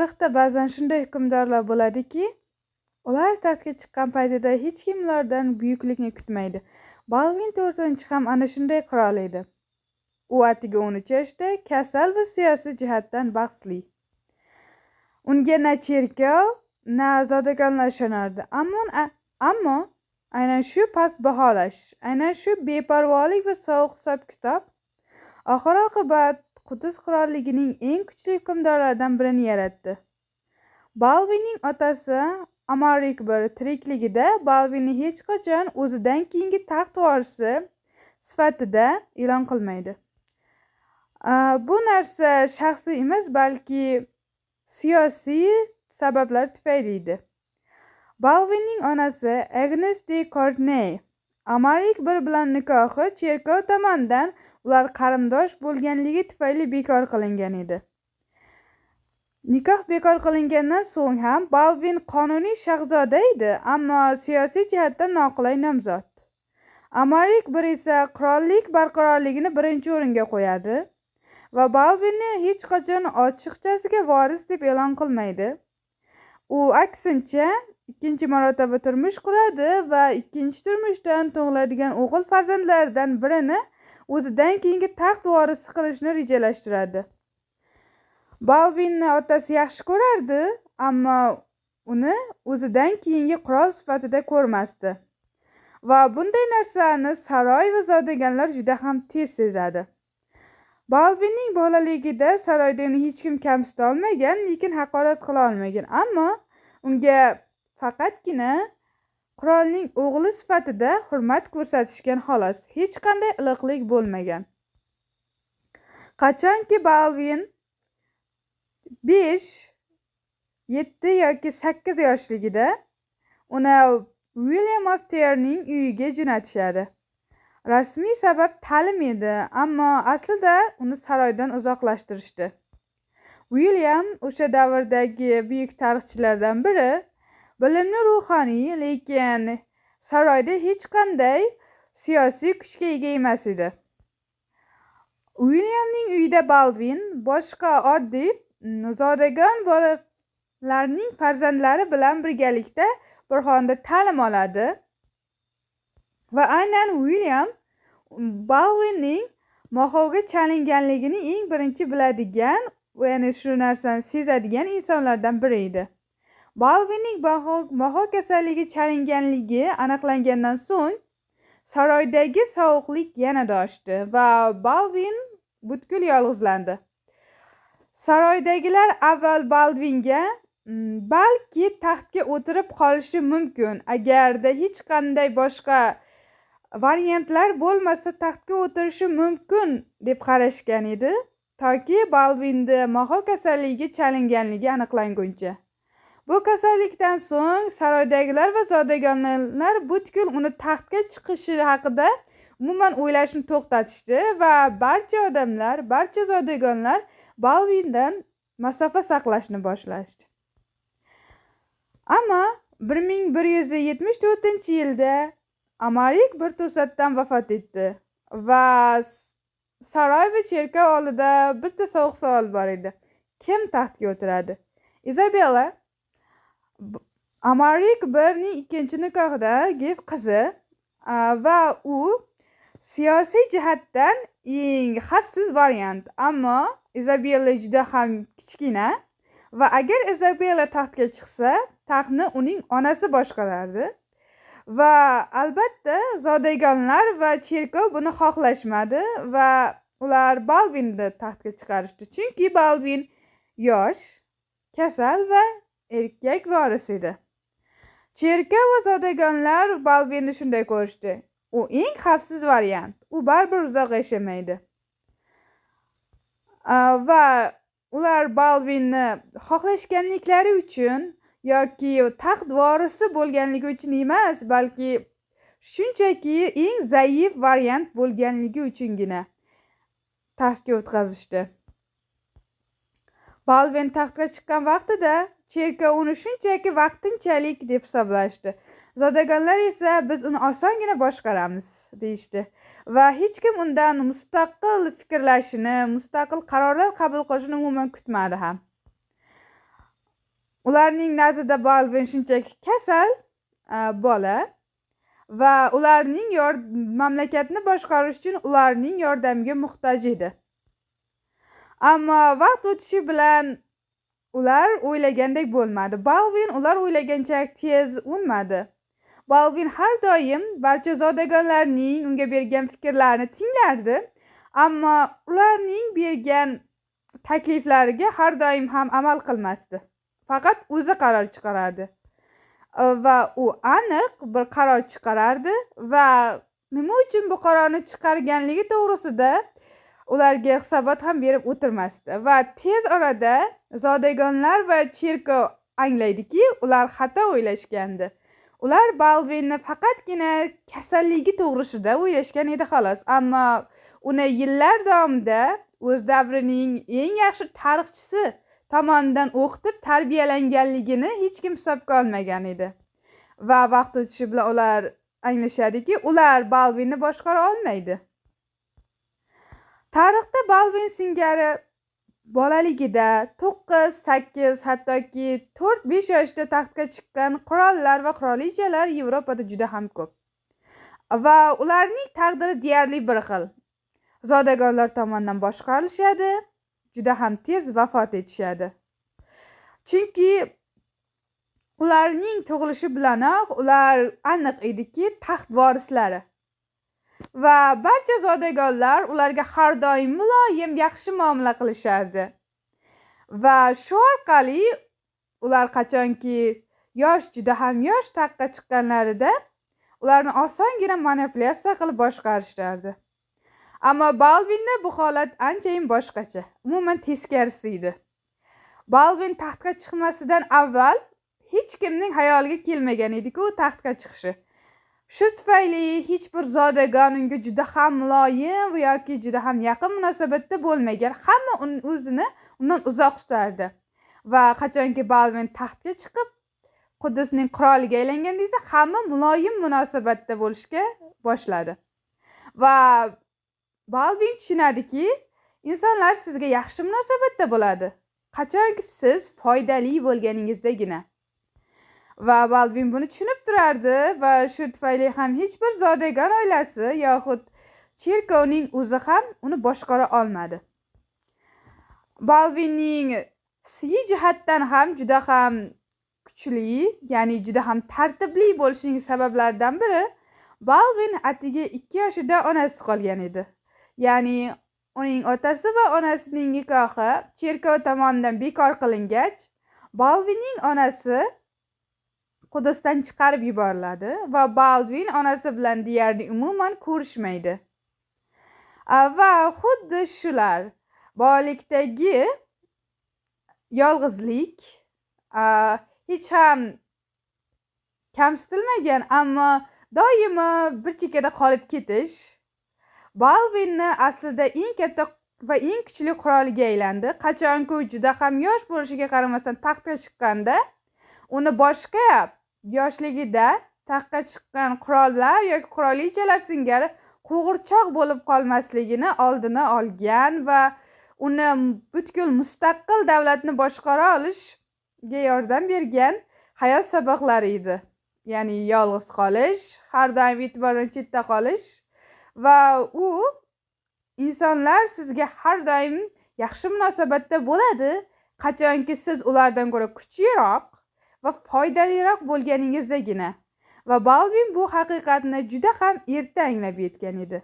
Tarixda ba'zan shunday hukmdorlar bo'ladiki, ular taxtga chiqqan paytida hech kim ulardan buyuklikni kutmaydi. Baldvin IV ham ana shunday qirol edi. U atigi 13 yoshda, kasal va siyosiy jihatdan bahsli. Unga na cherkov, na zodagonlar ishonardi. Ammo aynan shu past baholash, aynan shu beparvolik va sovuq hisob-kitob oxir-oqibat Qudus qirolligining eng kuchli hukmdorlaridan birini yaratdi. Baldvinning otasi Amalrik I tirikligida Baldvinni hech qachon o'zidan keyingi taxt vorisi sifatida e'lon qilmaydi. Bu narsa shaxsiy emas, balki siyosiy sabablar tufayli edi. Baldvinning onasi Agnes de Courtenay Amalrik I bilan nikohi cherkov tomonidan ular qarindosh bo'lganligi tufayli bekor qilingan edi. Nikoh bekor qilingandan so'ng ham Baldvin qonuniy shahzoda edi, ammo siyosiy jihatdan noqulay nomzod. Amalrik I esa qirollik barqarorligini birinchi o'ringa qo'yadi va Baldvinni hech qachon ochiqchasiga voris deb e'lon qilmaydi. U aksincha ikkinchi marotaba turmush quradi va ikkinchi turmushdan tug'iladigan o'g'il farzandlaridan birini o'zidan keyingi taxt vorisi qilishni rejalashtiradi. Baldvinni otasi yaxshi ko'rardi, ammo uni o'zidan keyingi qirol sifatida ko'rmasdi. Va bunday narsani saroy va zodagonlar juda ham tez sezadi. Baldvinning bolaligida saroyda uni hech kim kamsita olmagan, lekin haqorat qila olmagan, ammo unga faqatgina qirolning o'g'li sifatida hurmat ko'rsatishgan xolos, hech qanday iliqlik bo'lmagan. Qachonki Baldvin 5, 7 yoki 8 yoshligida uni William of Tyrning uyiga jo'natishadi. Rasmiy sabab ta'lim edi, ammo aslida uni saroydan uzoqlashtirishdi. William o'sha davrdagi buyuk tarixchilardan biri, bilimli ruhoniy, lekin saroyda hech qanday siyosiy kuchga ega emas edi. Williamning uyida Baldvin boshqa oddiy zodagon bolalarning farzandlari bilan birgalikda bir xonada ta'lim oladi. Va aynan William Baldvinning moxovga chalinganligini eng birinchi biladigan, ya'ni shu narsani sezadigan insonlardan biri edi. Baldvinning moxov kasalligi chalinganligi aniqlangandan so'ng saroydagi sovuqlik yanada oshdi va Baldvin butkul yolg'izlandi. Saroydagilar avval Baldvinga balki taxtga o'tirib qolishi mumkin, agarda hech qanday boshqa variantlar bo'lmasa taxtga o'tirishi mumkin deb qarashgan edi, toki Baldvinda moxov kasalligiga chalinganligi aniqlanguncha. Bu kasallikdan so'ng saroydagilar va zodagonlar butkul uni taxtga chiqishi haqida umuman o'ylashni to'xtatishdi va barcha odamlar, barcha zodagonlar Baldvindan masofa saqlashni boshlashdi. Ammo 1174-yilda Amalrik bir to'satdan vafot etdi va saroy va cherkov oldida bitta sovuq savol bor edi. Kim taxtga o'tiradi? Izabella Amalrik I ikkinchi nikohidagi qizi va u siyosiy jihatdan eng xavfsiz variant, ammo Izabella juda ham kichkina va agar Izabella taxtga chiqsa, taxtni uning onasi boshqarardi. Va albatta zodagonlar va cherkov buni xohlashmadi va ular Baldvinni taxtga chiqarishdi, chunki Baldvin yosh, kasal va erkak voris edi. Cherkov va zodagonlar Baldvinni shunday ko'rishdi. U eng xavfsiz variant. U baribir uzoq yashamaydi. Va ular Baldvinni xohlashganliklari uchun yoki taxt vorisi bo'lganligi uchun emas, balki shunchaki eng zaif variant bo'lganligi uchungina taxtga o'tkazishdi. Baldvin taxtga chiqqan vaqtida cherkov uni shunchaki vaqtinchalik deb hisoblashdi. Zodagonlar esa biz uni osongina boshqaramiz deyishdi va hech kim undan mustaqil fikrlashini, mustaqil qarorlar qabul qilishini umuman kutmadi ham. Ularning nazdida Baldvin shunchaki kasal bola va ularning mamlakatni boshqarish uchun ularning yordamiga muhtoj edi. Ammo vaqt o'tishi bilan ular o'ylagandek bo'lmadi. Baldvin ular o'ylagancha tez o'nmadi. Baldvin har doim barcha zodagonlarning unga bergan fikrlarini tinglardi, ammo ularning bergan takliflariga har doim ham amal qilmasdi. Faqat o'zi qaror chiqarardi. Va u aniq bir qaror chiqarardi va nima uchun bu qarorni chiqarganligi to'g'risida ularga hisobot ham berib o'tirmasdi. Va tez orada zodagonlar va cherkov anglaydiki, ular xato o'ylashgandi. Ular Baldvinni faqatgina kasalligi to'g'risida o'ylashgan edi xolos, ammo uni yillar davomida o'z davrining eng yaxshi tarixchisi tomonidan o'qitib tarbiyalanganligini hech kim hisobga olmagan edi. Va vaqt o'tishi bilan ular anglashadiki, ular Baldvinni boshqara olmaydi. Tarixda Baldvin singari bolaligida 9, 8, hattoki 4-5 yoshda taxtga chiqqan qirollar va qirolichalar Yevropada juda ham ko'p. Va ularning taqdiri deyarli bir xil. Zodagonlar tomonidan boshqarilishadi, juda ham tez vafot etishadi. Chunki ularning tug'ilishi bilanoq ular aniq ediki taxt vorislari. Va barcha zodagonlar ularga har doim muloyim, yaxshi muomala qilishardi. Va shu orqali ular qachonki yosh, juda ham yosh taxtga chiqqanlarida ularni osongina manipulyatsiya qilib boshqarishardi. Ammo Baldvinda bu holat anchayin boshqacha, umuman teskarisi edi. Baldvin taxtga chiqmasidan avval hech kimning xayoliga kelmagan ediki u taxtga chiqishi. Shu tufayli hech bir zodagon unga juda ham muloyim va yoki juda ham yaqin munosabatda bo'lmagan. Hamma o'zini undan uzoq tutardi. Va qachonki Baldvin taxtga chiqib Quddusning qiroliga aylanganda esa hamma muloyim munosabatda bo'lishga boshladi. Va Baldvin tushunadiki, insonlar sizga yaxshi munosabatda bo'ladi, qachonki siz foydali bo'lganingizdagina. Va Baldvin buni tushunib turardi va shu tufayli ham hech bir zodagon oilasi yoxud cherkovning o'zi ham uni boshqara olmadi. Baldvinning siy jihatdan ham juda ham kuchli, ya'ni juda ham tartibli bo'lishining sabablaridan biri Baldvin atigi 2 yoshida onasi qolgan edi. Ya'ni uning otasi va onasining nikohi cherkov tomonidan bekor qilingach, Baldvinning onasi Quddusdan chiqarib yuboriladi va Baldvin onasi bilan deyarli umuman ko'rishmaydi. Va xuddi shular bolalikdagi yolg'izlik, hech ham kamsitilmagan, ammo doimo bir chekkada qolib ketish Baldvinni aslida eng katta va eng kuchli quroliga aylandi. Qachonki u juda ham yosh bo'lishiga qaramasdan taxtga chiqqanda, uni boshqa yoshligida taxtga chiqqan qirollar yoki qirolichalar singari qo'g'irchoq bo'lib qolmasligini oldini olgan va uni butkul mustaqil davlatni boshqara olishga yordam bergan hayot saboqlari edi. Ya'ni yolg'iz qolish, har doim e'tibordan chetda qolish va u insonlar sizga har doim yaxshi munosabatda bo'ladi, qachonki siz ulardan ko'ra kuchliroq va foydaliroq bo'lganingizdagina. Va Baldvin bu haqiqatni juda ham erta anglab yetgan edi.